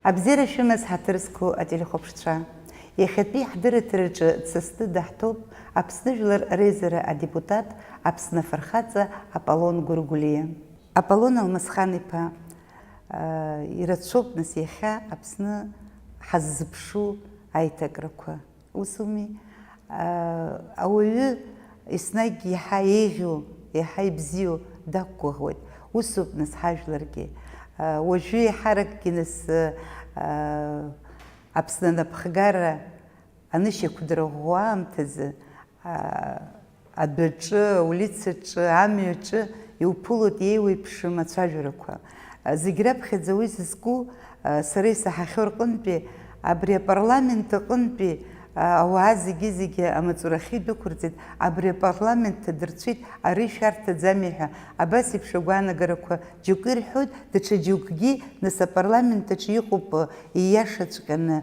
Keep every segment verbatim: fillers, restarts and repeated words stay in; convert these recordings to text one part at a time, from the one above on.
Абзиара шәымаз, ҳаҭыр зқәу ателехәаԥшцәа. Иахьатәи ҳдырраҭараҿы дсасны даҳҭоуп Аԥсны Жәлар Реизара адепутат, Аԥсны Афырхаҵа Аполлон Гәыргәлиа. Аполлон Алмасхан-иԥа, аа, ирацәоуп нас иахьа Аԥсны ҳаззыԥшу аиҭакрақәа. Усуми? Аа, ауаҩы еснагь иаҳа еиӷьу, иаҳа ибзиоу дақәгәыӷуеит. Усоуп нас ҳажәларгьы. Аа, уажәы еиҳаракгьы нас, аа, Аԥсны анапхгара анышьақәдырӷәӷәо аамҭазы, аа, адәаҿы, аулицаҿы, амҩаҿы иуԥылоит еиуеиԥшым ацәажәарақәа. Зегь раԥхьаӡа уи зызку, сара исаҳахьоу рҟынтәи, абри апарламент аҟынтәи, ауаа зегьы-зегьы амаҵурахьы идәықәырҵеит, абри апарламент ҭадырцәит, ари шәарҭаӡами ҳәа. Абас еиԥш агәаанагарақәа џьоукы ирҳәоит, даҽа џьоукгьы, нас, апарламент аҿы иҟоуп, ииашаҵәҟьаны,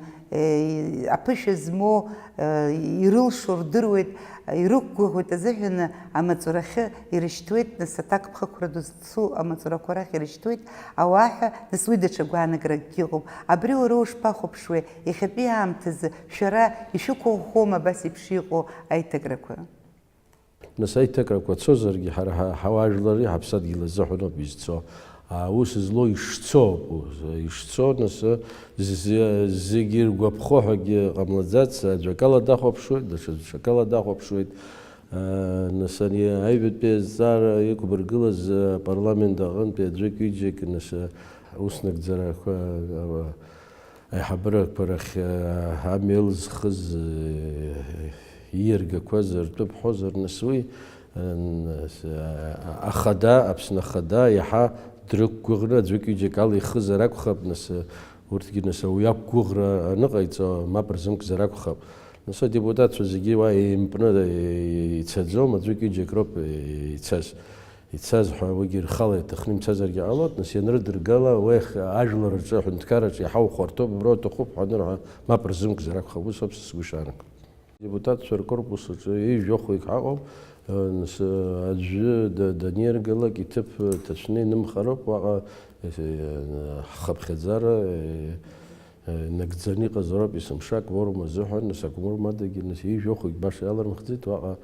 аԥышәа змоу, ирылшо рдыруеит, ирықәгәыӷуеит азыҳәаны амаҵурахьы ирышьҭуеит, нас, аҭакԥхықәра ду зцу амаҵурақәа рахь ирышьҭуеит, ауаа ҳәа, нас, уи даҽа гәаанагаракгьы ыҟоуп. Абри уара ушԥахәаԥшуеи? Иахьатәи аамҭазы шәара ишәықәыӷәӷәома абас еиԥш иҟоу аиҭакрақәа? Нас аиҭакрақәа цозаргьы, ҳара ҳа-, ҳауаажәлари ҳаԥсадгьыл азыҳәаноуп изцо. Аус злоу ишцо, ишцо, нас, з-, зегьы иргәаԥхо ҳәагьы ҟамлаӡац, аӡәакала дахәаԥшуеит, даҽа даҽакала дахәаԥшуеит. Нас ани аҩбатәи азҵаара иқәбыргылаз апарламент аҟынтәи аӡәык-ҩыџьак, нас, ус нагӡарақәа, Аиҳабырақәа рахь, э, амҩа зхыз, э, ииаргақәаз ртәы бҳәозар, нас уи, э, н-, с-, а-, ахада, Аԥсны ахада иаҳа дрықәгәыӷны аӡәык-ҩыџьак ала ихызар акәхап, нас, э, урҭгьы, нас, ауаҩы ақәгәыӷра аныҟаиҵо мап рзымкзар акәхап. Нас адепутатцәа зегьы уа еимпны, э, ицаӡом, аӡәык-ҩыџьак роуп, э, ицаз. Ицаз ҳәа уигьы рхала иҭахны имцазаргьы ҟалоит, нас ианрыдыргала, уех, ажәлар рҿы, аҳәынҭқарраҿы иаҳа ухәарҭоуп, абра уҭахуп ҳәа анырҳәа, мап рзымгзар акәхап, ус ауп са сгәы шаанагоу. Адепутатцәа ркорпус аҿы ҩажәа хәҩык ҳаҟоуп, нас аӡәы да-, даниаргалак иҭыԥ ҭацәны инымхароуп, уаҟа, э, ҳхыԥхьаӡара, э, э, нагӡаны иҟазароуп, есымша акворум азыҳәан, нас акворум адагьы, нас ҩажәа хәҩык баша иаларымхӡеит, уаҟа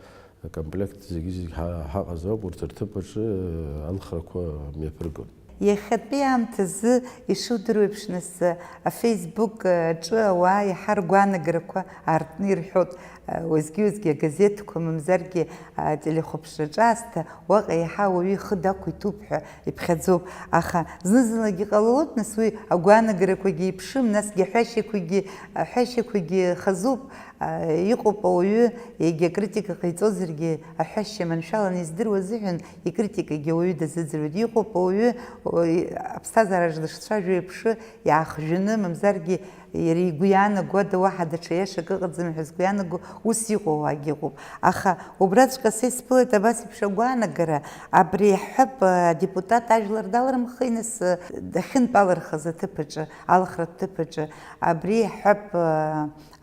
Акомплект зегьы-зегь ҳа-, ҳаҟазароуп, урҭ рҭыԥ аҿы, э, алхрақәа мҩаԥыргон. Иахьатәи аамҭазы, ишудыруеиԥш, нас, э, афейсбук, э, аҿы ауаа иаҳа ргәаанагарақәа аартны ирҳәоит, э, уеизгьы-уеизгьы агазеҭқәа, мамзаргьы, э, ателехәаԥшраҿы аасҭа, уаҟа иаҳа ауаҩы ихы дақәиҭуп ҳәа иԥхьаӡоуп. Аха зны-зынлагьы иҟалалоит, нас, уи агәаанагарақәагьы еиԥшым, насгьы аҳәашьақәагьы, аҳәашьақәагьы хазуп. Иҟоуп ауаҩы, егьа критика ҟаиҵозаргьы, аҳәашьа маншәаланы издыруа азыҳәан, икритикагьы ауаҩы дазыӡырҩуеит. Иҟоуп ауаҩы, о, и-, аԥсҭазаараҿ дышцәажәо еиԥш, иаахжәаны, мамзаргьы иара игәы иаанаго ада уаҳа даҽа иашак ыҟаӡам ҳәа згәы иаанаго, ус иҟоу ауаагьы ыҟоуп. Аха убраҵәҟьа са исԥылеит абас еиԥш агәаанагара, абри иаҳҳәап, адепутат ажәлар даларымхи, нас, дахьынтәалырхыз аҭыԥ аҿы, алхратә ҭыԥ аҿы, абри иаҳҳәап,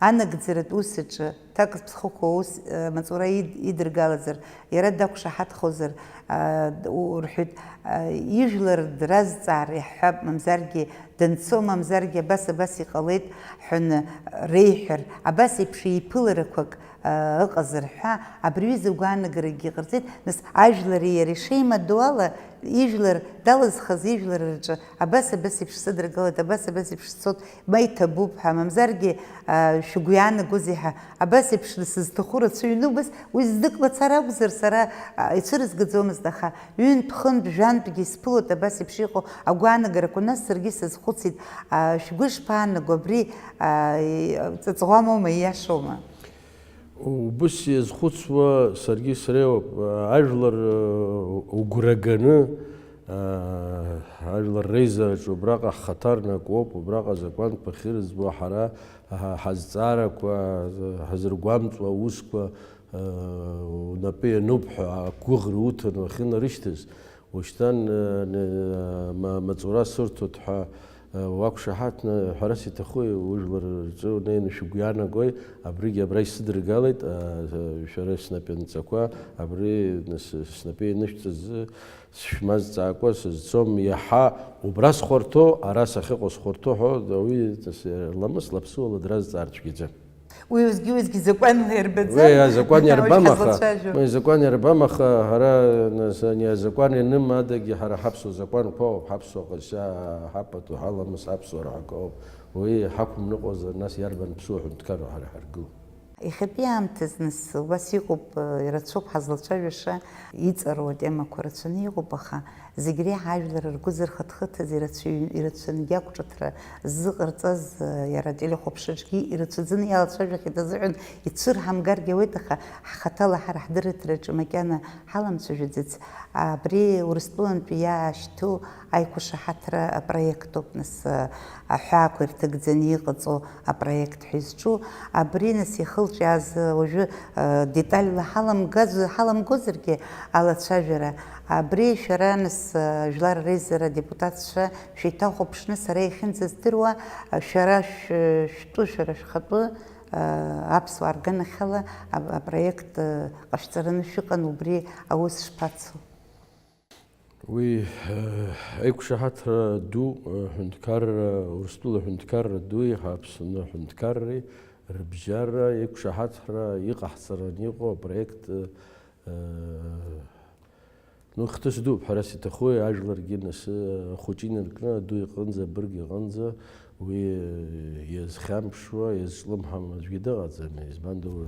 Анагӡаратә ус аҿы, ҭакԥхықәра ус, э, маҵура ид-, идыргалазар, иара дақәшаҳаҭхозар, а, д-, у-, рҳәеит, а, ижәлар дразҵаар иаҳҳәап, мамзаргьы данцо, мамзаргьы абас, абас иҟалеит ҳәаны реиҳәар, абас еиԥш еиԥыларақәак, а, ыҟазар ҳәа, абри ҩыза гәаанагарагьы ҟарҵеит, нас ажәлари иареи шеимадоу ала, ижәлар далызхыз ижәлар рҿы абас, абас еиԥш сыдыргалоит, абас, абас еиԥш сцоит, ма иҭабуп ҳәа, мамзаргьы, а, шәгәы иаанагозеи ҳәа, абас еиԥш сызҭаху рацәаҩны убас, уи знык мацара акәзар, сара, а, ицәырызгаӡомызт, аха ҩынтә-хынтә, жәантәгьы исԥылоит абас еиԥш иҟоу агәаанагарақәа, нас саргьы сазхәыцит, а, шәгәы ишԥаанаго, абри, а, и-, ҵаҵӷәамоума, ииашоума? Убыс иазхәыцуа саргьы среиуоуп, ажәлар, э, угәра ганы, э, ажәлар реизараҿы убраҟа ҳхаҭарнакуоуп, убраҟа азакәантә ахьырӡбуа ҳара, ҳа-, ҳазҵаарақәа, ҳазыргәамҵуа аусқәа, э, унапы иануп ҳәа агәыӷра уҭаны уахьынарышьҭыз, ушьҭан, э, ма-, маҵура сырҭоит ҳәа, Уақәшаҳаҭны, ҳәарас иҭахуи, ужәлар рҿы унеины шәгәы иаанагои? Абригьы абра исыдыргалеит, а, шәара снапы ианҵақәа, абри нас-, снапы ианышәҵаз сшәмазҵаакәа сызцом, иаҳа убра схәарҭоу, ара сахьыҟоу схәарҭоу ҳәа, уи ламысла ԥсыуала дразҵаар цәгьаӡам. Уи уеизгьы-уеизгьы закәанла иарбаӡам. Уи азакәан иарбам, аха, ҳазлацәажәо. Уи азакәан иарбам, аха ҳара, нас, ани азакәан ианым адагьы ҳара ҳаԥсуа закәанқәа ауп, ҳаԥсуа ҟазшьа ҳапату ҳаламыс, ҳаԥсуара ҳакы ауп. Уи ҳақәымныҟәозар, нас иарбан ԥсуа ҳәынҭқарра ҳара ҳаргыло? Иахьатәи аамҭазы, нас, убас иҟоуп, ирацәоуп ҳазлацәажәаша, иҵару атемақәа рацәаны иҟоуп, аха зегь реиҳа ажәлар ргәы зырхыҭхыҭыз ирацәаҩ-, ирацәангьы ақәҿыҭра ззыҟарҵаз, иара ателехәаԥшраҿгьы ирацәаӡаны иалацәажәахьеит азыҳәан ицәырҳамгаргьы ауеит, аха ҳхаҭала ҳара ҳдырраҭараҿы макьана ҳаламцәажәаӡац. Абри Урыстәылантәи иаашьҭу аиқәшаҳаҭра апроект ауп, нас, аҳәаақәа ирҭыгӡаны иҟаҵоу апроект ҳәа изҿу, абри, нас, иахылҿиааз уажәы, э, детальла ҳаламгаз-, ҳаламгозаргьы алацәажәара, абри шәара, нас, э, Жәлар Реизара адепутатцәа шәеиҭахәаԥшны, сара иахьынӡаздыруа, э, шәара шә-, шәтәы, шәара шәхатәы, э, аԥсуаа рганахьала ап-, апроект, э, ҟашәҵараны шәыҟан, убри аус шԥацу? Уи, э, аиқәшаҳаҭра ду, э, ҳәынҭқарра, Урыстәыла ҳәынҭқарра дуи Аԥсны ҳәынҭқарреи рыбжьара аиқәшаҳаҭра иҟаҳҵаран иҟоу апроект, э, ну, хҭыс дууп, ҳәарас иҭахуи, ажәларгьы нас, э, ахәыҷы инаркны аду иҟынӡа, абырг иҟынӡа, Уи иазхьамԥшуа, иазҿлымҳам аӡәгьы дыҟаӡами, избанда, уи,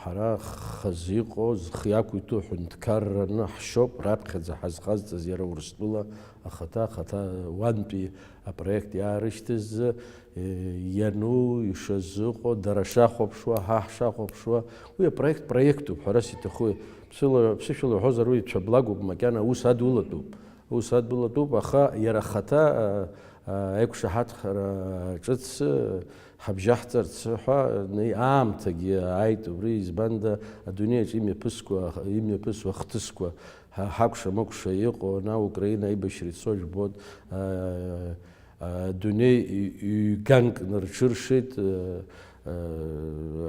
ҳара хазы иҟоу, зхы иақәиҭу ҳәынҭқарраны ҳшьоуп, раԥхьаӡа ҳазхазҵаз иара Урыстәыла ахаҭа, ахаҭа уантәи апроект иаарышьҭыз, иану, ишазыҟоу, дара шахәаԥшуа, ҳа ҳшахәаԥшуа, уи апроект проектуп, ҳәарас иҭахуи, ԥсыла, ԥсышәала уҳәозар, уи цәаблагоуп, макьана аус адулатәуп. Ус адулатәуп, аха иара ахаҭа, а, а, аиқәшаҳаҭхара ҿыц, а, ҳабжьаҳҵарц ҳәа, ни-, аамҭагьы ааит убри, избанда, адунеи аҿы имҩаԥыскуа, имҩаԥысуа ахҭысқәа ҳа-, ҳакәша-мыкәша иҟоу, ана Украина аибашьра ицо жәбоит, а, а, адунеи ҩ-, ҩганк нарҽыршеит, а,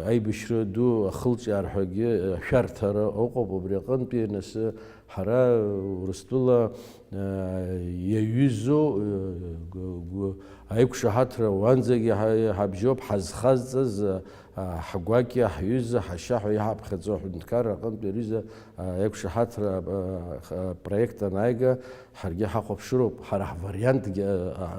Аибашьра ду ахылҿиаар ҳәагьы ашәарҭара ыҟоуп, убри аҟынтәи нас ҳара Урыстәыла иаҩызоу гу-, гу-, аиқәшаҳаҭра уанӡагьы ҳа-, ҳабжьоуп ҳазхазҵаз, ҳгәакьа, ҳҩыза, ҳашьа ҳәа иҳаԥхьаӡо аҳәынҭқарра аҟынтәи аҩыза аиқәшаҳаҭра апроект анааига, ҳаргьы ҳахәаԥшыроуп, ҳара ҳвариантгьы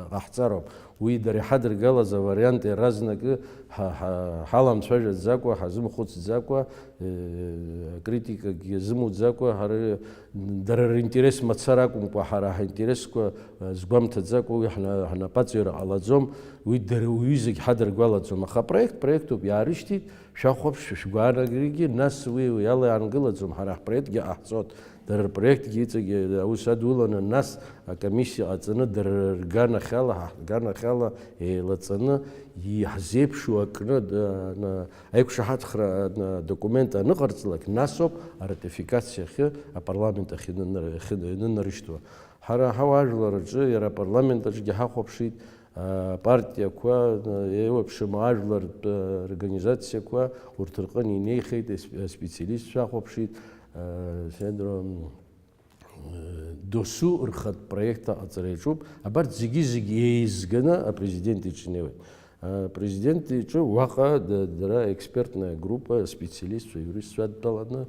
ҟаҳҵароуп. Уи дара иҳадыргалаз авариант иаразнакы ҳа-, ҳа-, ҳаламцәажәаӡакәа, ҳазымхәыцӡакәа, э, акритикагьы азымуӡакәа, ҳара, дара ринтерес мацара акәымкәа, ҳара ҳинтересқәа, э, згәамҭаӡакәа уи ҳна-, ҳнапаҵаҩра ҟалаӡом, уи дара уҩызагь ҳадыргәалаӡом. Аха апроект проектуп, иаарышьҭит, шәахәаԥш, шәгәаанагарагьы, нас уи, уи ала иаангылаӡом, ҳара ҳпроектгьы ҟаҳҵоит. Дара рпроектгьы иҵегьы аус адуланы, нас акомиссиа ҟаҵаны, дара рганахьала, ҳа ҳганахьала еилаҵаны, иаҳзеиԥшу акны, д-, н-, аиқәшаҳаҭхра, н-, документ аныҟарҵалак, нас ауп аратификациа ахьы апарламент ахь инынар-, ахь инынарышьҭуа. Ҳара ҳауаажәлар рҿы, иара апарламент аҿгьы ҳахәаԥшит, Апартиақәа, еиуеиԥшым ажәлартә организациақәа урҭ рҟны инеихеит, ес-, аспециалистцәа ахәаԥшит, Сеидро, досу рхатә проект аҟаҵара иаҿуп. Абарҭ зегьы-зегьы еизганы апрезидент иҿы инеиуеит. Апрезидент иҿы уаҟа д-, дара аекспертная группа, аспециалистцәа, аиуристцәа адтәаланы,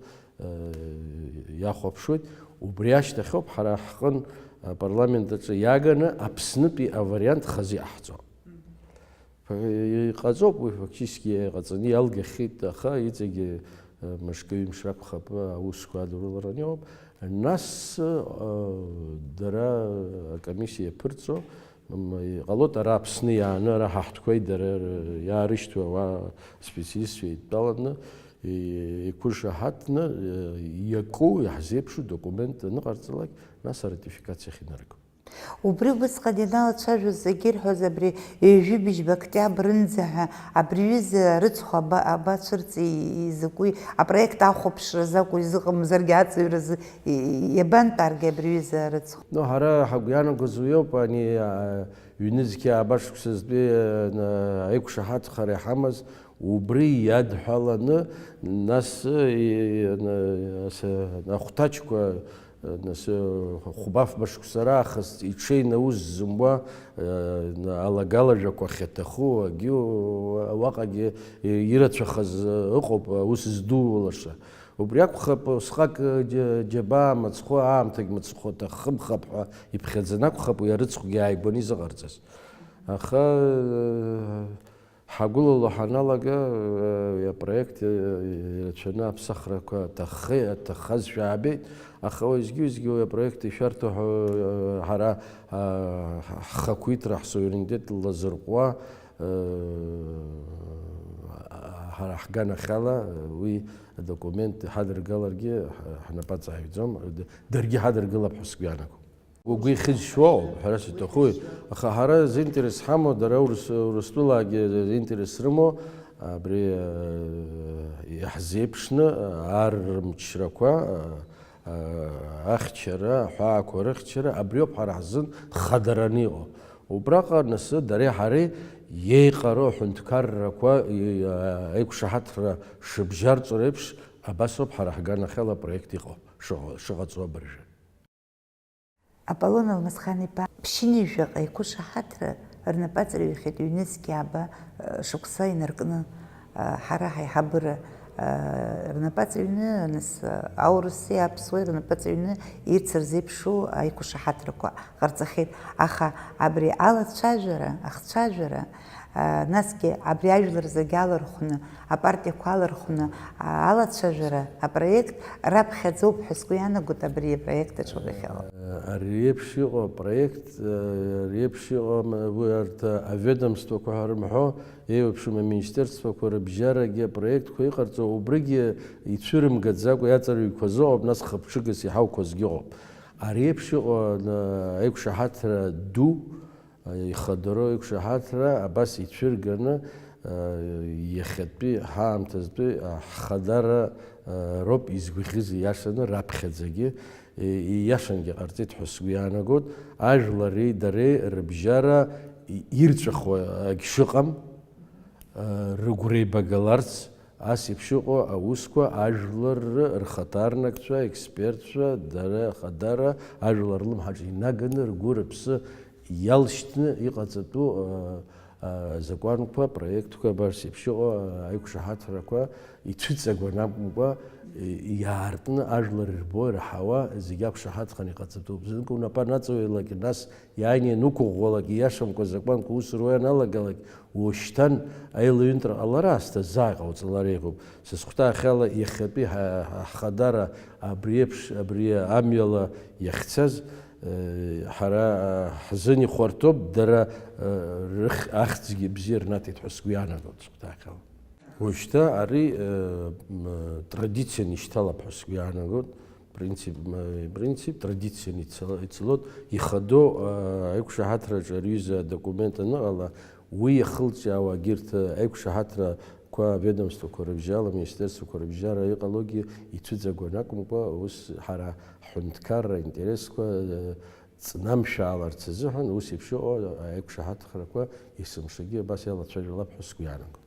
иахәаԥшуеит. Убри ашьҭахьоуп ҳара ҳҟын апарламент аҿы иааганы Аԥснытәи авариант хазы иҟаҳҵо. Иҟаҵоуп уи, фактически иҟаҵаны иалгахьеит, аха иҵегьы мышкы-ҩымш ракәхап аусқәа адурылараны иҟоуп. Нас, дара акомиссиа иаԥырҵо, М, иҟалоит ара Аԥсны иааны, ара ҳаҳҭқәеи дара р-, иаарышьҭуа ауаа специалистцәа еидтәаланы, и-, иқәыршаҳаҭны, э, иаку, иаҳзеиԥшу документ аныҟарҵалак, нас аратификациа ахьынарго. Убри убысҟан ианалацәажәоз зегьы ирҳәоз абри ҩажәи быжьба октиабрынӡа ҳәа абри аҩыза рыцхә аба-, абацәырҵи, изакәи, апроект ахәаԥшра закәу изыҟамзаргьы аҵаҩразы и-, иабантәаргьы абри аҩыза рыцхә? Ну, ҳара ҳагәы иаанагоз уи ауп, ани, а, Ҩнызқьи ааба шықәсазтәи, э, аиқәшаҳаҭхара иҳамаз, убри иадҳәаланы, нас, э, и-, н-, с-, ахәҭаҷқәа, э, нас, э, хәба-фба шықәса раахыс иҽеины аус зымуа, э, н-, алагалажәақәа ахьаҭаху, агьи, уаҟагьы, э, ирацәахаз, э, ыҟоуп, аус здулаша. Убри акәхап, усҟак, џьа-, џьабаа мыцхәы, аамҭагь мыцхәы аҭахымхап ҳәа иԥхьаӡаны акәхап уи арыцхәгьы ааигәаны изыҟарҵаз. Аха, э, ҳагәылало ҳаналага, э, уи апроект, э, ирацәаны аԥсахрақәа аҭаххеи-, аҭаххазшәа аабеит, аха уеизгьы-уеизгьы уи апроект ишәарҭоу ҳәа, э, ҳара, э, ҳхақәиҭра, ҳсуверенитет лазырҟәуа, ҳара ҳганахьала уи адокумент ҳадыргаларгьы ҳнапаҵаҩӡом, даргьы ҳадыргылап ҳәа сгәы иаанагом. Угәы ихьызшьуоу, ҳәарас иҭахуи, аха ҳара зинтерес ҳамоу, дара Урыс-, Урыстәылаагьы зинтерес рымоу, абри, э, иаҳзеиԥшны, э, армчрақәа, э, ахьчара, аҳәаақәа рыхьчара, абриоуп ҳара ҳзын хадараны иҟоу. Убраҟа анысы дареи ҳареи иеиҟароу аҳәынҭқаррақәа, и-, аиқәшаҳаҭра шыбжьарҵо реиԥш, абасоуп ҳара ҳганахьала апроект иҟоу, шыҟа-, шыҟаҵоу абыржәы. Аполлон Алмасхан-иԥа, ԥшьынҩажәаҟа аиқәшаҳаҭра рнапаҵаҩхеит ҩнызқьи ааба, э, шықәса инаркны, э, ҳара ҳаиҳабыра, э, рнапаҵаҩны, нас, э, аурыси аԥсуеи рнапаҵаҩны ирц рзеиԥшу аиқәшаҳаҭрақәа ҟарҵахьеит. Аха абри алацәажәара, ахцәажәара, э, насгьы абри ажәлар зегьы алархәны, апартиақәа алархәны, а, алацәажәара апроект раԥхьаӡоуп ҳәа сгәы иаанагоит абри апроект аҿы уахьала. Ари еиԥш иҟоу апроект, ари еиԥш иҟоу, м, уи арҭ аведомствақәа ҳәа рымҳәо, еиуеиԥшым аминистерствақәа рыбжьарагьы апроектқәа иҟарҵо, убригьы ицәырымгаӡакәа иаҵарҩқәа азыҟоуп, нас хыԥҽыгас иҳауқәазгьы ыҟоуп. Ари еиԥш иҟоу, н-, аиқәшаҳаҭра ду, ихадароу аиқәшаҳаҭра абас ицәырганы, иахьатәи ҳаамҭазтәи ҳхадара роуп изгәаӷьыз, ииашаны раԥхьаӡагьы, ииашангьы ҟарҵеит ҳәа сгәы иаанагоит, ажәлари дареи рыбжьара ирҵәахуа акгьы шыҟам, рыгәра еибагаларц, ас еиԥш иҟоу аусқәа ажәлар рхаҭарнакцәа, аекспертцәа, дара хадара ажәлар рлымҳаҿы инаганы ргәы рыԥсы иалшьҭны иҟаҵатәу, а, а, азакәанқәа, апроектқәа абарс еиԥш иҟоу, а, аиқәшаҳаҭрақәа ицәыҵагәан акәымкәа, и-, иаартны ажәлар ирбо, ираҳауа, зегь ақәшаҳаҭханы иҟаҵатәуп. Знык унапы анаҵаулак, нас иааины иануқәыӷәӷәалак, ииашамкәа азакәанқәа аус руа ианалагалак, ушьҭан аилаҩынтра ҟалара аасҭа заа иҟауҵалар еиӷьуп. Сызхәҭаахьала иахьатәи ҳа-, ҳа-, ҳхадара абри еиԥш, абри амҩала иахьцаз, э, ҳара, э, ҳзын ихәарҭоуп, дара, э, рых-, ахьӡгьы бзиа рнаҭеит ҳәа сгәы иаанагоит, сыхәҭаахьала. Уажәшьҭа ари, э, м, традицианы ишьҭалап ҳәа сгәы иаанагоит, принцип, м, принцип традицианы ицала-, ицалоит, ихадоу, э, аиқәшаҳаҭраҿы ари аҩыза адокумент аныҟала, уи иахылҿиаауа егьырҭ аиқәшаҳаҭрақәа, аведомствақәа рыбжьала, аминистерствақәа рыбжьара иҟалогьы ицәыҵагәан акәымкәа, ус ҳара ҳҳәынҭқарра аинтересқәа, э, ҵнамшәааларц азыҳәан, ус еиԥш иҟоу аиқәшаҳаҭхарақәа есымшагьы абас иалацәажәалап ҳәа сгәы иаанагоит.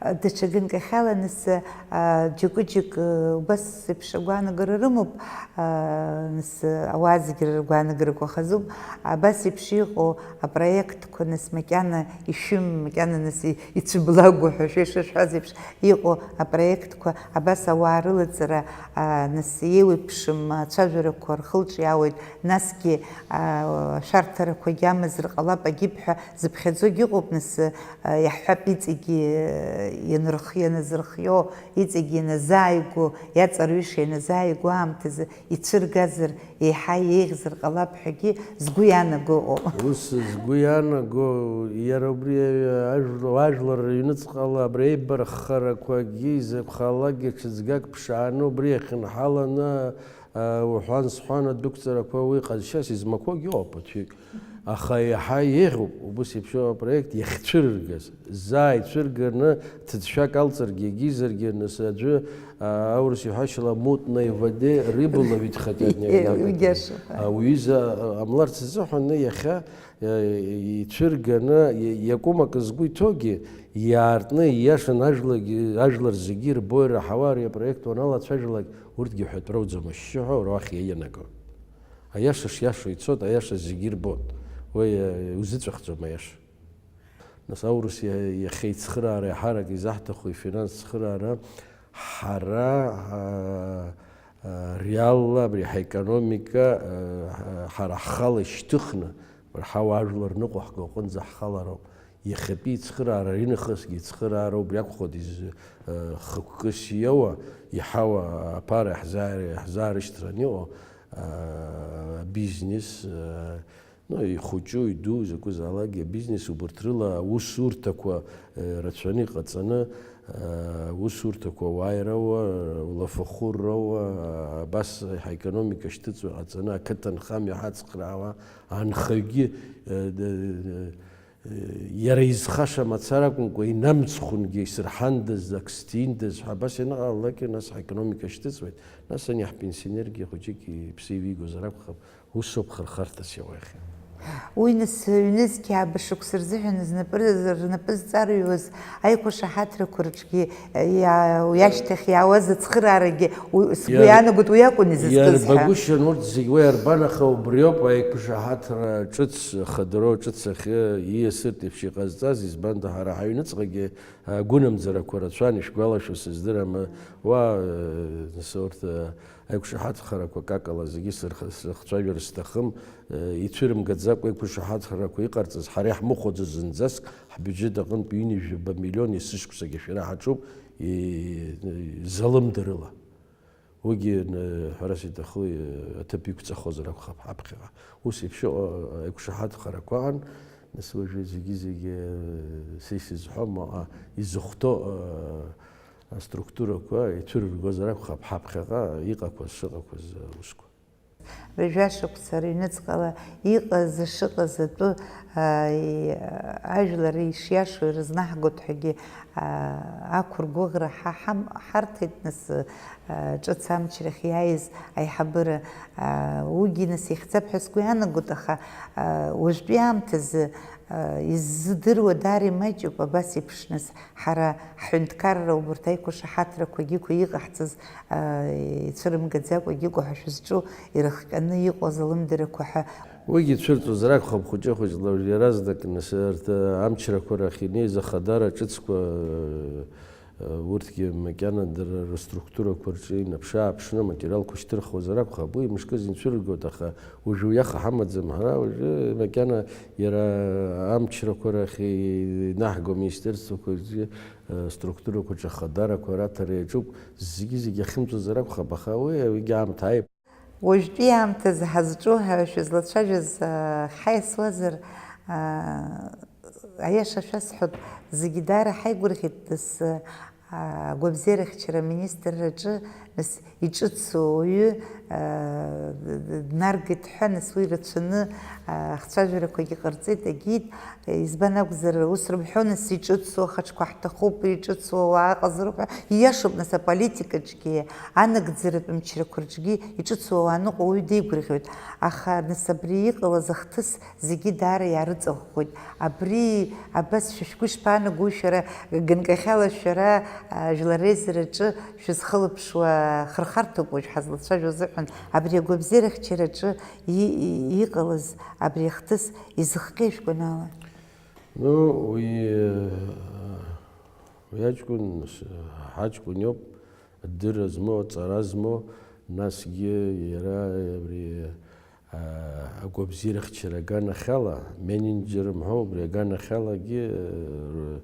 Даҽа ганкахьала, нас, а, џьакәыџьак, а, убас еиԥш агәаанагара рымоуп, а, нас, а, ауаа зегьы ргәаанагарақәа хазуп. Абас еиԥш иҟоу апроектқәа, нас, макьана ишәым, макьана, нас, и-, ицәыблагәу ҳәа шәа-, шәа-, шәҳәаз еиԥш иҟоу апроектқәа, абас ауаа рылаҵара, а, нас, еиуеиԥшым ацәажәарақәа рхылҿиаауеит, насгьы, а, ашәарҭарақәагьы амазар ҟалап агьип ҳәа зыԥхьаӡогь ыҟоуп, нас, а, иаҳҳәап, иҵегьы, а, ианырх-, ианазырхио, иҵегьы ианазааигәоу, иаҵарҩыша ианазааигәоу аамҭазы ицәыргазар, еиҳа еиӷьзар ҟалап ҳәагьы згәы иаанаго ыҟоуп. Ус згәы иаанаго, иара убри ажәла-, ажәлар рыҩныҵҟала абри аибарххарақәагьы изакәхалакгьы ҽыҵгак ԥшааны убри иахьынҳаланы, а, уҳәан-сҳәан адәықәҵарақәа уи ҟазшьас измақәоугьы ыҟоуп, ԥыҭҩык. Аха иаҳа еиӷьуп убыс еиԥш апроект иахьцәырыргаз. Заа ицәырганы, ҭыӡшәак алҵыргьы, егьизаргьы, нас аӡәы, а, аурыс иҳәашьала мутной воде рыбу ловить хотят, не, Иа-, не, иагьашоуп, ааи. А, уҩыза, а, ҟамларц азыҳәан, иахьа, а, ицәырганы, и-, иакәым акы згәы иҭоугьы, иаартны, ииашаны ажәлагьы, ажәлар зегьы ирбо, ираҳауа ари апроект уаналацәажәалак, урҭгьы ҳәатә рауӡом, ашьшьыҳәа уара уахь ианаго. Аиаша шиашоу ицоит, аиаша зегьы ирбоит. Уи, э, узыҵәахӡом аиаша. Нас аурыс иа-, иахьа ицхыраара иаҳарак изаҳҭаху ифинанс цхыраара ҳара, а, а, реалла абри ҳаекономика, а, ҳа-, ҳара ҳхала ишьҭыхны, абри ҳауаажәлар ныҟәаҳго аҟынӡа ҳхалароуп. Иахьатәи ицхыраара, аринахысгьы ицхыраара убри акәхоит из-, э, хықәкыс иоуа, иҳауа аԥара иаҳзаа-, иаҳзаарышьҭран иҟоу, э, абизнес, э, ну, ихәыҷу, иду, закәызаалакгьы абизнес, убырҭ рыла аусурҭақәа, э, рацәаны иҟаҵаны, э, аусурҭақәа уааирауа, улафахәыррауа, э, абас ҳаекономика шьҭыҵуа иҟаҵаны, ақыҭанхамҩа ҳацхраауа, анхаҩгьы, э, д-, д-, Иара изхаша мацара акәымкәа, инамцхәынгьы исырҳандаз, ак сҭиндаз ҳәа абас ианыҟалалакгьы, нас ҳаекономика шьҭыҵуеит, нас ани ҳпенсионергьы хәыҷык иԥсы еивигозар акәхап, усоуп хырхарҭас иауа иахьа. Уи нас ҩнызқьи ааба шықәса рзыҳәан знапы-, рнапы зҵарҩуаз аиқәышаҳаҭрақәа рҿгьы, иа-, уи ашьҭахь иаауаз ацхыраарагьы, уи, сгәы Иа-, иаанагоит, уи акәын изызкыз ҳәа. Иарбагәышьан урҭ зегь, уи арбан, аха убриоуп аиқәышаҳаҭра ҿыц, ахадароу ҿыц ахьы ииасыртә еиԥш иҟазҵаз, избанда ҳара ҳаҩныҵҟагьы, а, гәынамӡарақәа рацәан, ишәгәалашәо сыздырам, уа, э, нас урҭ, э, аиқәшаҳаҭхарақәа какала зегьы сырх-, срыхцәажәар сҭахым, э, ицәырымгаӡакәа аиқәшаҳаҭхарақәа иҟарҵаз, ҳара иаҳмыхәаӡо зынӡаск, ҳбиуџьет аҟынтә ҩынҩажәаба миллион есышықәсагьы шәара ҳаҿуп, и-, залымдарыла. Уигьы, н-, ҳәарас иҭаху, аҭыԥ иқәҵахозар акәхап ҳаԥхьаҟа. Ус еиԥш ыҟоу аиқәшаҳаҭхарақәа ыҟан, нас уажәы зегьы-зегьы, э, са исызҳәом, аха изыхәҭоу, э, аструктурақәа ицәырыргозар акәхап ҳаԥхьаҟа иҟақәаз, шыҟақәаз аусқәа. Жәа шықәса рыҩныҵҟала иҟаз, шыҟаз атәы, а, и-, ажәлар ишиашоу ирызнаҳгоит ҳәагьы, а, ақәыргәыӷра ҳа-, ҳам-, ҳарҭеит, нас, а, ҿыц амчрахь иааиз аиҳабыра, а, уигьы, нас, ихьӡап ҳәа сгәы иаанагоит, аха, а, уажәтәи аамҭазы, а, иззыдыруа даара имаҷуп абас еиԥш, нас, ҳара ҳҳәынҭқарра убарҭ аиқәышаҳаҭрақәагьы иқәу иҟаҳҵаз, а, ицәырымгаӡакәагьы иҟоу ҳәа шәызҿу ирыхҟьаны иҟоу азалымдарақәа ҳәа. Уигьы цәырҵуазар акәхап, хәыҷы-хәыҷла уажә иаразнак, нас, арҭ, а, амчрақәа рахь инеиз ахадара ҿыцқәа, а, урҭгьы макьана дара рыструктурақәа рҿы инаԥшы-ааԥшны аматериалқәа шьҭырхуазар акәхап, уи мышкызны ицәырыргоит, аха уажәы уи аха ҳамаӡам ҳара, уажәы макьана иара амчрақәа рахь инаҳго аминистерствақәа рҿы, а, структурақәа рҿы ахадарақәа раҭара иаҿуп, зегьы-зегьы ахьымҵәозар акәхап, аха уи, уигьы аамҭа ааип. Уажәтәи аамҭазы ҳазҿу ҳәа шәызлацәажәаз, а, ҳаиасуазар, а, аиаша шәасҳәап, зегьы даара ҳаигәырӷьеит, нас, а, агәабзиарахьчара аминистрраҿы, нас, иҿыцу ауаҩы, а, д-, д-, днаргеит ҳәа, нас, уи рацәаны, а, ахцәажәарақәагьы ҟарҵеит, агьит, избан акәзар, ус рымҳәо, нас, иҿыцу ахаҿқәа ҳҭахуп, иҿыцу ауаа ыҟазароуп ҳәа, ииашоуп, нас, аполитикаҿгьы, анагӡаратә мчрақәа рҿгьы иҿыцу ауаа аныҟоу ауаҩы деигәырӷьоит. Аха, нас, абри иҟалаз ахҭыс зегьы даара иаарыҵаӷәӷәоит. Абри абас шәа шәгәы ишԥаанаго, шәара ганкахьала шәара, а, жәлар реизараҿы шәызхылаԥшуа хырхарҭоуп уажә ҳазлацәажәо азыҳәан, абри агәабзиарахьчараҿы и-, и-, иҟалаз абри ахҭыс изыхҟьеи шәгәанала? Ну, уи, уи аҷкәын, ҳаҷкәын иоуп, адырра змоу, аҵара змоу, насгьы иара абри, а, агәабзиарахьчара аганахьала, менеджер мҳәоу, убри аганахьалагьы, а,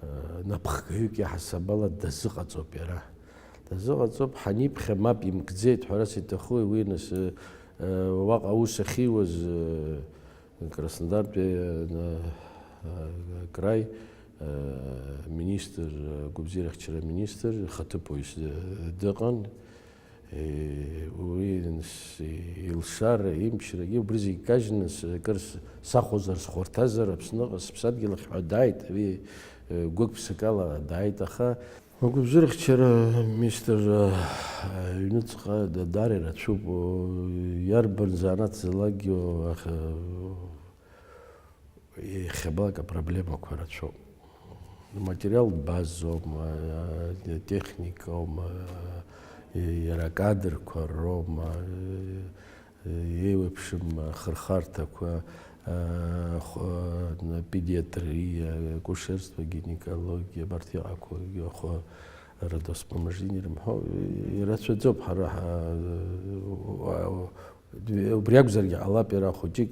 а, напхгаҩык иаҳасабала дазыҟаҵоуп иара. Дазыҟаҵоуп, ҳаниԥхьа мап имкӡеит, ҳәарас иҭахуи уи, нас, а, уаҟа аус ахьиуаз, а, Краснодартәи, э, э, край, э, министр, э, гәабзиарахьчара министр, ихаҭыԥуаҩыс, э, дыҟан. Уи илшара, имчрагьы убри зегь кажьны, акыр сахәозар, схәарҭазар, Аԥсныҟа, сыԥсадгьыл ахь ҳәа дааит, уи гәык-ԥсыкала дааит, аха агәабзиарахьчара министр аҩныҵҟа даара ирацәоуп, иарбан занааҭ залакгьы иахьабалак апроблемақәа рацәоуп. Материалтә базоума, техникоума, иара акадрқәа роума, еиуеиԥшым ахырхарҭақәа, педиатриа, акушерство, гинекологиа, абарҭ иҟақәоу, родовспоможение ирымҳәо, ирацәаӡоуп ҳара ҳа-, Убри акәзаргьы ҟалап, иара хәыҷык,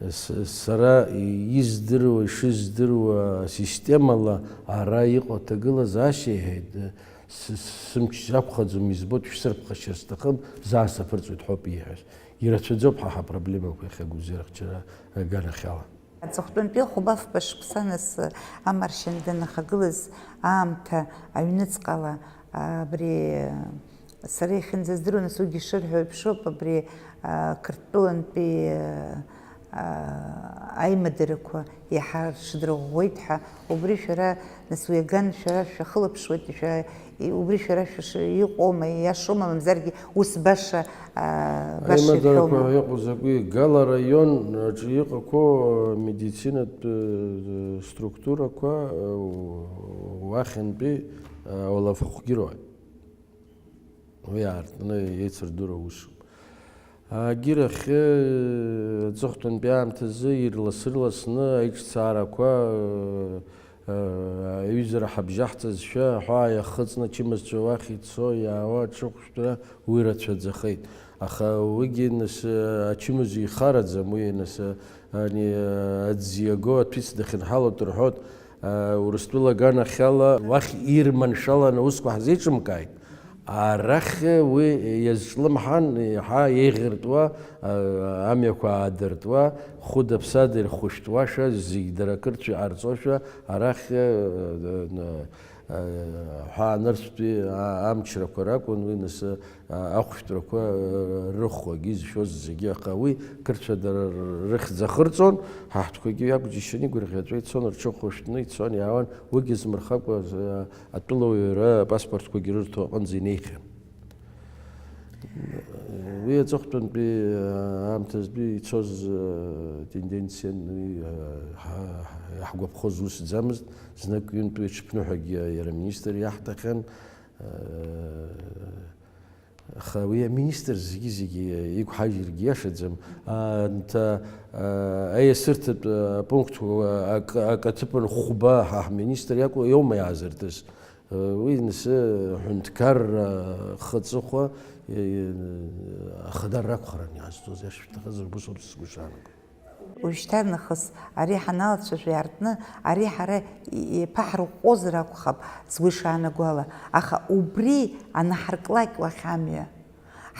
с-, сара издыруа, ишыздыруа, асистемала ара иҟоу аҭагылазаашьа, иҳәеит, с-, сымч ақәхаӡом, избоит, шәсырԥхашьар сҭахым, заа саԥырҵуеит ҳәоуп ииҳәаз. Ирацәаӡоуп ҳа ҳапроблемақәа иахьа агәабзиарахьчара аганахьала. Аҵыхәтәантәи ахәба-фба шықәса нас амаршьан данахагылаз аамҭа аҩныҵҟала абри Сара иахьынӡаздыруа, нас уигьы шырҳәо еиԥш ауп, абри, а, Қырҭтәылантәи, а, аимадарақәа иаҳа рҽыдрыӷәӷәеит ҳәа, убри шәара, нас уи аган шәара шәахылаԥшуеит, шәа-, и-, убри шәара шәыш-, иҟоума, ииашоума, мамзаргьы ус баша, а, баша Аимадарақәа ирҳәома? Иҟоу закәи? Гала араион аҿы иҟақәоу, а, медицинатә, э, структурақәа, э, уахьынтәи, э, ауалафахәгьы роуеит. Уи аартны еицырдыруа усуп. Агьырахьы, аҵыхәтәантәи аамҭазы ирлас-ырласны аиҿцаарақәа, э, э, аҩызара ҳабжьаҳҵазшәа, аҳәаа иахыҵны ачымазцәа уахь ицо, иаауа аҽыхәшәтәра уи рацәаӡахеит. Аха уигьы, нас, э, ачымазаҩ ихараӡам, уи, нас, э, ани, э, аӡы иаго аҭәыц дахьынҳалоит рҳәоит. Урыстәыла аганахьала уахь ирманшәаланы аусқәа ҳзеиҿымкааит. Арахь уи иазҿлымҳан, еиҳа еиӷьыртәуа, амҩақәа аадыртуа, хәыда-ԥсада ирхәышәтәуашәа, зегь дара акырцәа иҟарҵошәа, арахь ҳәаа нырцәтәи амчрақәа ракәын уи, нас, ахәшәтәрақәа рыхәагьы изшәоз зегьы, аха уи қырҭшәа дара рыхьӡ ахырҵон, ҳаҳҭқәагьы иакәу џьышьаны игәырӷьаҵәа ицон, рҽыхәышәтәны ицон, иаауан, уигьы змырхакәа, атәылауаҩра апаспортқәагьы рырҭо аҟынӡа инеихьан. Уи аҵыхәтәантәи аамҭазтәи ицоз тенденциан уи ҳа-, ҳа-, иаҳгәаԥхоз усӡамызт, знык ҩынтәи ҽыԥныҳәагьы иара аминистр иаҳҭахьан. Аха уи аминистр зегьы-зегьы иқәҳажьыргьы иашаӡам. Анҭ, а, аиасырҭатә, а, пунктқәа, а, акы, акы аҭыԥан хәба ҳа ҳминистр иакәу иоума иаазыртыз? Уи нас, ҳәынҭқарра хы-, аҵыхәа, е, е, ахадарра акәхарын иаазҵоз, иашшәҭахыз убыс ауп сгәы шаанагоит. Уажәшьҭарнахыс ари ҳаналацәажәо иаартны, ари ҳара иԥаҳрыҟәҟәозар акәхап, сгәы ишаанагоу ала, аха убри анаҳарклак уахь амҩа,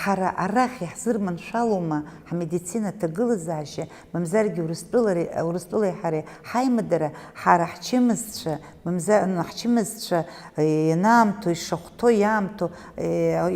ҳара арахь иаҳзырманшәалоума ҳмедицина аҭагылазаашьа, мамзаргьы Урыстәылареи, Урыстәылеи ҳареи ҳаимадара, ҳара ҳчымазцәа, мамзар-, ҳчымазцәа, е, ианаамҭоу, ишахәҭоу, иаамҭоу, е,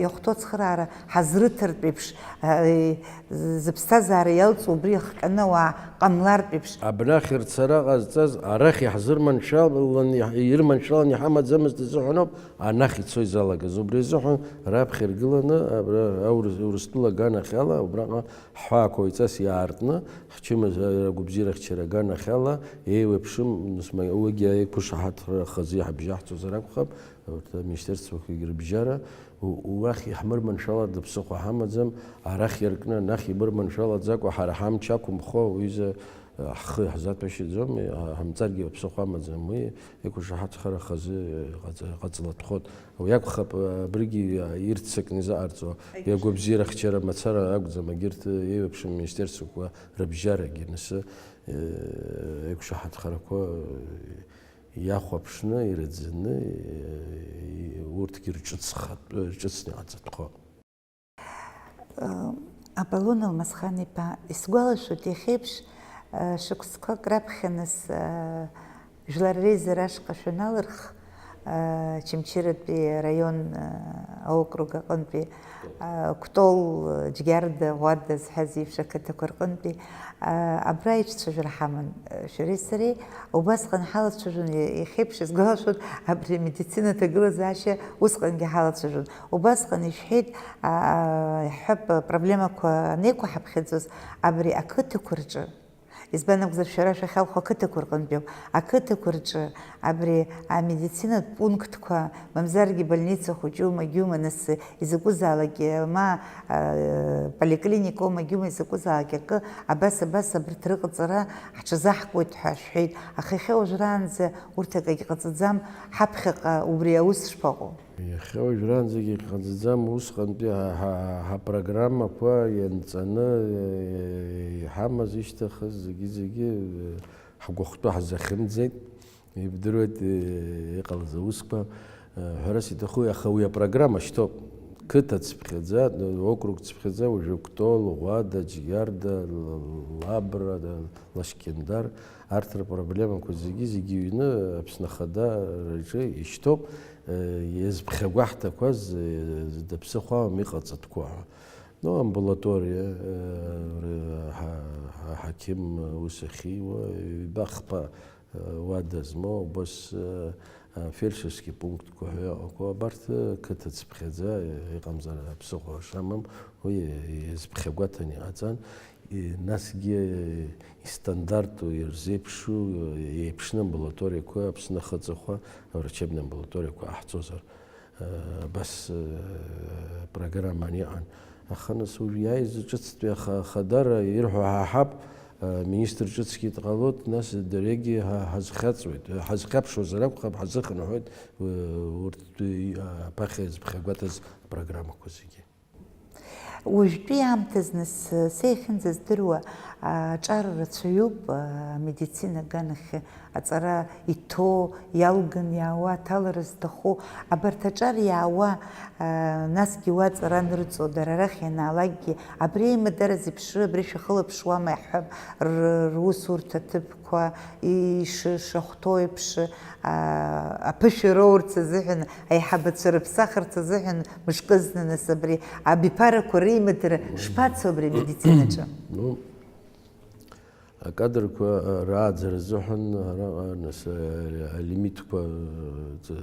иахәҭоу ацхыраара ҳазрыҭартә еиԥш, е, зыԥсҭазаара иалҵуа убри иахҟьаны ауаа ҟамлартә еиԥш. Абнахь рцара ҟазҵаз, арахь иаҳзырманшәалан, иаҳ-, ирманшәалан иҳамаӡамызт азыҳәаноуп, анахь ицо изалагаз. Убри азыҳәан раԥхьа иргыланы, абра аурыс-, Урыстәыла аганахьала, убраҟа ҳҳәаақәа уаҩҵас иаартны, ҳчымазара агәабзиарахьчара аганахьала, еиуеиԥшым, нас, ма-, уигьы аиқәышаҳаҭра хазы иҳабжьаҳҵозар акәхап, урҭ аминистерствақәагьы рыбжьара, У-, уахь иаҳмырманшәалартә ԥсыхәа ҳамаӡам, арахь иаркны анахь имырманшәалаӡакәа ҳара ҳамч ақәымхо, уҩыза, ҳхы иаҳзаҭәашьаӡом, ҳа-, ҳамҵаргьы аԥсыхәа амаӡам, уи иқәышаҳаҭхара хазы ҟаҵ-, ҟаҵалатәхоит. Уи акәхап, абригьы ирццакны изаҟарҵо, иагәабзиарахьчара мацара акәӡам, егьырҭ еиуеиԥшым аминистерствақәа рыбжьарагьы, нас, э, еиқәшаҳаҭхарақәа, э, иахәаԥшны, ираӡаны, э, урҭгьы рҿыцхатә-, рҿыцны иҟаҵатәхо. Аполлон Алмасхан-иԥа, исгәалашәоит, иахьеиԥш, э, шықәсқәак раԥхьа нас, э, Жәлар реизара ашҟа шәаналырх, Чымчыратәи араион аокруг аҟынтәи Кәтол, Џьгьарда, Ӷәада зҳәаз еиԥш ақыҭақәа рҟынтәи абра аицәажәара ҳаман шәареи сареи. Убасҟан ҳалацәажәон, иахьеиԥш исгәалашәоит, абри амедицина аҭагылазаашьа усҟангьы ҳалацәажәон. Убасҟан ишәҳәеит, иаҳҳәап, проблемақәа анеиқәаҳаԥхьаӡоз абри ақыҭақәа рҿы. Избан акәзар, шәара шәахьалху ақыҭақәа рҟынтәиоуп. Ақыҭақәа рҿы абри амедицинатә пунктқәа, мамзаргьы больница хәыҷу, магьума, нас изакәызаалак, ма, а, поликлиникоу, магьума, изакәызаалак акы, абас, абас абарҭ рыҟаҵара ҳҽазаҳкуеит ҳәа шәҳәеит. Аха иахьа уажәраанӡа урҭ акагь ҟаҵаӡам, ҳаԥхьаҟа убри аус шԥаҟоу? Иахьа уажәраанӡагьы иҟаҵаӡам, усҟантәи ҳа, ҳа, ҳапрограммақәа ианҵаны, э, иҳамаз ишьҭахаз зегьы-зегьы, э, ҳгәахәтәы ҳзахьымӡеит. Ибдыруеит, э, иҟалаз аусқәа, э, ҳәарас иҭаху, аха уи апрограмма шьҭоуп. Қыҭа цыԥхьаӡа, э, округ цыԥхьаӡа, уажәы Кәтол, Ӷәада, Џьгьарда, Л-, Лабра, Лашькьындар, арҭ рпроблемақәа зегьы-зегьы ҩны Аԥсны Ахада рҿы ишьҭоуп. Иазԥхьагәаҳҭақәаз, даԥсыхәа амам иҟаҵатәқәа ҳәа. Ну, амбулаториа, ҳа-, ҳақьым ус ахьиуа, ҩба-хԥа уада змоу, убас фельдшерский пунктқәа ҳәа иҟақәоу, абарҭ қыҭа цыԥхьаӡа иҟамзар аԥсыхәа шамам, уи иазԥхьагәаҭаны иҟаҵан. И-, насгьы истандарту ирзеиԥшу, еиԥшны амбулаториақәа, Аԥсны ахаҵахәы, аврачебные амбулаториақәа ҟаҳҵозар, э, абас, э, программан иҟан. Аха нас уажә иааиз ҿыцтәи аха-, ахадара ирҳәо ҳаҳап, э, министр ҿыцгьы дҟалоит, нас дарегьы ҳа-, ҳазхьаҵуеит, ҳазхьаԥшуазар акәхап, ҳазыхынҳәуеит, э, урҭ, э, аԥахьа иазԥхьагәаҭаз апрограммақәа зегьы. Уажәтәи аамҭазы, нас, са иахьынӡаздыруа, аҿар рацәаҩуп, амедицина аганахь аҵара иҭоу, иалган иаауа, аҭалара зҭаху, абарҭ аҿар иаауа, насгьы уа аҵара анырҵо, дара арахь ианаалакгьы, абри аимадара зеиԥшроу, абри шәахылаԥшуама, иаҳҳәап, р-, русурҭа ҭыԥ, қәа ишахәҭоу еиԥш, а, аԥышәа роурц азыҳәан, аиҳабацәа рыԥсахырц азыҳәан мышкызны, нас, абри абиԥарақәа реимадара шԥацо абри амедицинаҿы? Ну, акадрқәа, а, рааӡара азыҳәан араҟа, нас, а, алимитқәа, а,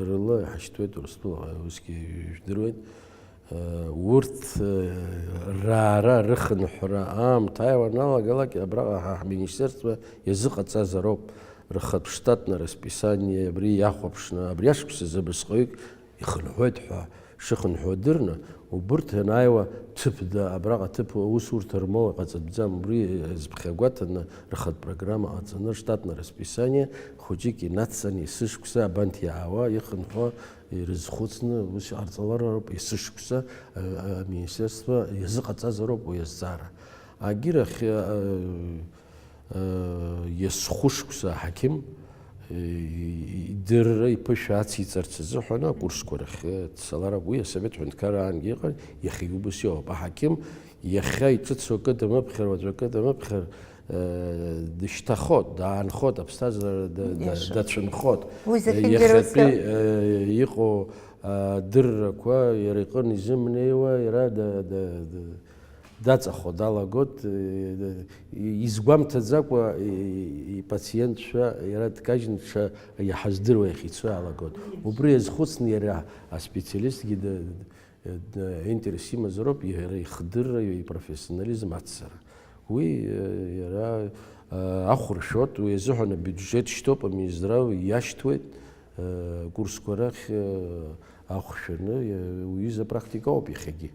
рыла иҳашьҭуеит Урыстәыла, усгьы ижәдыруеит. Урҭ раара рыхынҳәра аамҭа ааиуа аналагалак, абраҟа ҳа ҳминистерство иазыҟаҵазароуп, рхатә штатное расписание абри иахәаԥшны, абри ашықәсазы абасҟаҩык ихынҳәуеит ҳәа шыхынҳәуа дырны, убырҭ анааиуа ҭыԥда, абраҟа ҭыԥ аусурҭа рмоуа иҟаҵатәӡам, убри азԥхьагәаҭаны рхатә программа ҟаҵаны, рштатное расписание хәыҷык инацҵаны, есышықәса абанҭ иаауа, ихынҳәуа ирызхәыцны ус иҟарҵалароуп есышықәса, а, а, аминистерство иазыҟаҵазароуп уи азҵаара. Агьырахь, а, а, иазхәышықәса аҳақьым, и-, и-, идырра иԥышәа ациҵарц азыҳәан акурсқәа рахь дцалароуп. Уи асовет ҳәынҭқарраангьы иҟан, иахьагьы убас иҟоуп. Аҳақьым иахьа иҿыцу акы дамыԥхьар, уаҵәы акы дамыԥхьар, э, дышьҭахоит, даанхоит, аԥсҭазаара да-, да-, Иашоуп. Дацәынхоит. Уи зехьынџьара Иахьатәи, ус э, иҟоу, а, дыррақәа иара иҟын изымнеиуа, иара да-, да-, да-, даҵахо далагоит, э, изгәамҭаӡакәа, и-, и-, ипациентцәа иара дкажьны ҽа иаҳаздыруа иахьицо иалагоит. Убри иазхәыцны иара аспециалистгьы да-, Д-, интерес имазароуп иара ихдырра, ипрофессионализм аццара. Уи, э, иара, э, ахә ршәоит, уи азыҳәан абиуџьеҭ шьҭоуп, аминистрал иашьҭуеит, э, курсқәа рахь, э, ахә шәаны, э, уҩыза практика ауп иахьагьы.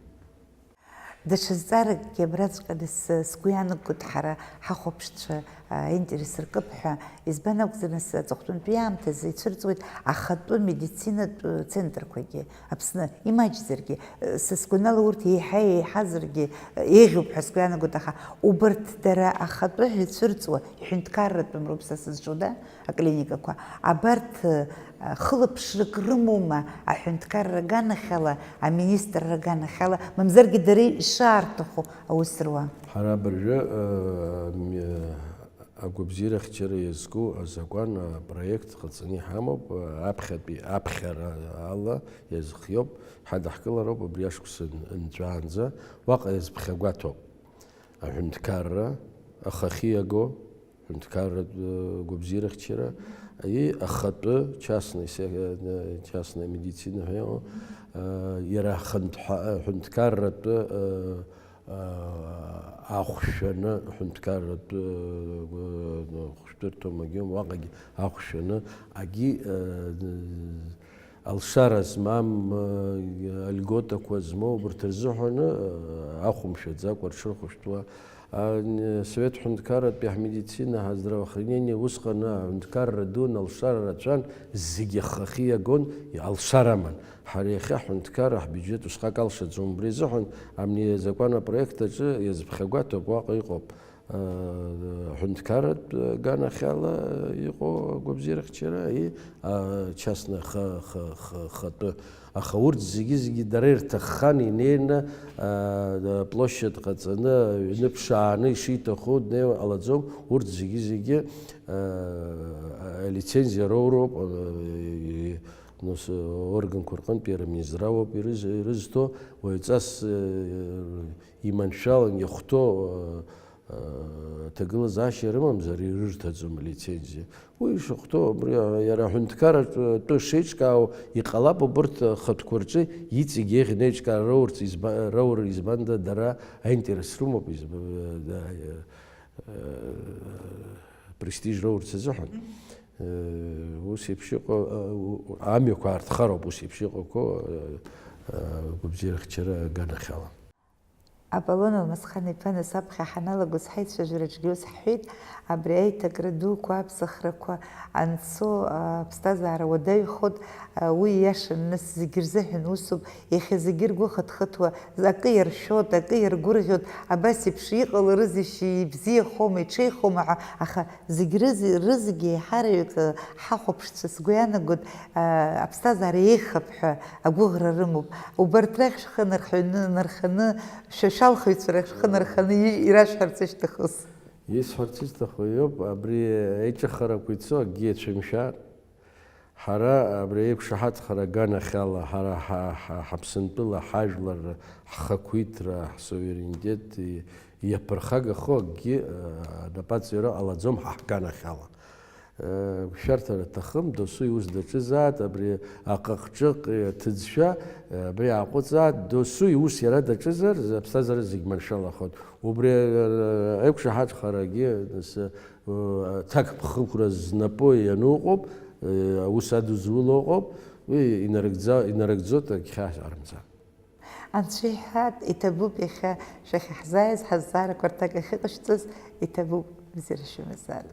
Даҽа зҵааракгьы абраҵәҟьа нас, э, сгәы иаанагоит, ҳара ҳахәаԥшцәа аинтерес ркып ҳәа, избан акәзар, нас аҵыхәтәантәи аамҭазы ицәырҵуеит ахатәы медицинатә центрқәагьы Аԥсны, имаҷзаргьы, са сгәанала урҭ еиҳа еиҳазаргьы еиӷьуп ҳәа сгәы иаанагоит, аха убарҭ дара ахатәы ҳәа ицәырҵуа иҳәынҭқарратәым роуп са сызҿу, да, аклиникақәа, абарҭ, хылаԥшрак рымоума аҳәынҭқарра аганахьала, аминистрра аганахьала, мамзаргьы дара ишаарҭаху аус руа? Ҳара абыржәы, э, м-, э, Агәабзиарахьчара иазку азакәан апроект ҟаҵаны иҳамоуп, аԥхьатәи аԥхьара ала иазхиоуп, ҳадаҳкылароуп абри ашықәс ан-, анҵәаанӡа, уаҟа иазԥхьагәаҭоуп аҳәынҭқарра, ахахьы иаго ҳәынҭқарратә, э, гәабзиарахьчара, и ахатәы частный се-, э, частная медицина ҳәа иҟоу, э, иара ахантә-, ҳәа-, ҳәынҭқарратәы, э, ахәшәаны, ҳәынҭқарратә, э, хәшәтәырҭоу магьом, уаҟагь ахәшәаны, агьи, э, алшара змам, э, льготақәа змоу убарҭ рзыҳәаны, э, ахәымшәаӡакәа рҽырхәышәтәуа, а, н-, Совет ҳәынҭқарратәи ҳмедицина, ҳаздравоохранение усҟаны аҳәынҭқарра дуун, алшара рацәан, зегьы ахахьы иагон, алшара аман. Ҳара иахьа ҳҳәынҭқарра ҳбиуџьет усҟак алшаӡом. Убри азыҳәан абни азакәан апроект аҿы иазԥхьагәаҭоуп, уаҟа иҟоуп, э, ҳәынҭқарратә, э, ганахьала иҟоу агәабзиарахьчара, и, а, частный ха-, ха-, ха-, хатәы. Аха урҭ зегьы-зегьы дара ирҭаххан инеины, а, площадь ҟаҵаны, ҩны ԥшааны ишиҭаху днеиуа ҟалаӡом. Урҭ зегьы-зегьы, а, алицензиа роуроуп, а, Нас, э, органқәа рҟынтәи иара Минздрав ауп ирыз-, ирызҭо, уаҩҵас, э, иманшәалан иахәҭоу, э, э, ҭагылазаашьа рымамзар ирырҭаӡом алицензиа. Уи ишахәҭоу, абри, э, иара аҳәынҭқарратә, э, тәы шеиҿкаау, иҟалап убырҭ, э, ахатәқәа рҿы иҵегь еиӷьны еиҿкаара роурц изба-, роур, избанда дара аинтерес рымоуп, изба-, э, да, э, э, престиж роурц азыҳәан. Э, ус еиԥш иҟоу, э, у-, амҩақәа аарҭхароуп ус еиԥш иҟақәоу, э, э, гәабзиарахьчара аганахьала. Аполлон Алмасхан-иԥа, нас аԥхьа ҳаналагоз ҳаицәажәараҿгьы ус ҳҳәеит, абри аиҭакра дуқәа, аԥсахрақәа анцо, а, аԥсҭазаара уадаҩхоит, а, уи ииашан, нас зегьы рзыҳәан усуп, иахьа зегьы ргәы хыҭхыҭуа, акы иаршәоит, акы иаргәырӷьоит, абас еиԥш иҟаларызеишь, ибзиахома, иҽеихома ҳәа, аха зегь рыз-, рызегь еиҳараҩык, э, ҳахәаԥшцәа, сгәы иаанагоит, э, аԥсҭазаара еиӷьхап ҳәа агәыӷра рымоуп. Убарҭ рахь шәхы нарханы, нарханы, шәа шәалхыҩцәа рахь шәхы нарханы и-, ирашәҳәарц ишәҭахыз. Исҳәарц исҭаху иоуп, абри аиҿыхарақәа ицо акгьы иацәымшәар. Ҳара абри аиқәшаҳаҭхара аганахьала, ҳара ҳа-, ҳа-, ҳаԥсынтәыла ҳажәлар ҳхақәиҭра, ҳсуверенитет и-, иаԥырхагахо акгьы, э, анапаҵаҩра ҟалаӡом ҳа ҳганахьала. Э, шәарҭара аҭахым, досу иус даҿызааит, абри аҟыҟ-ҿыҟ, э, ҭыӡшәа, э, абри ааҟәыҵааит, досу иус иара даҿызар, аԥсҭазаара зегь маншәалахоит. Убри, э, аиқәшаҳаҭхарагьы, нас, Ҭакԥхықәра знапы иану ыҟоуп, аус адызуло ыҟоуп, уи инарыгӡа-, инарыгӡоит агьхьаа арымӡа. Анцәа иҳәап, иҭабуп иахьа шәахьаҳзааиз, ҳазҵаарақәа рҭак ахьыҟашәҵаз, иҭабуп, бзиара шәымазаара.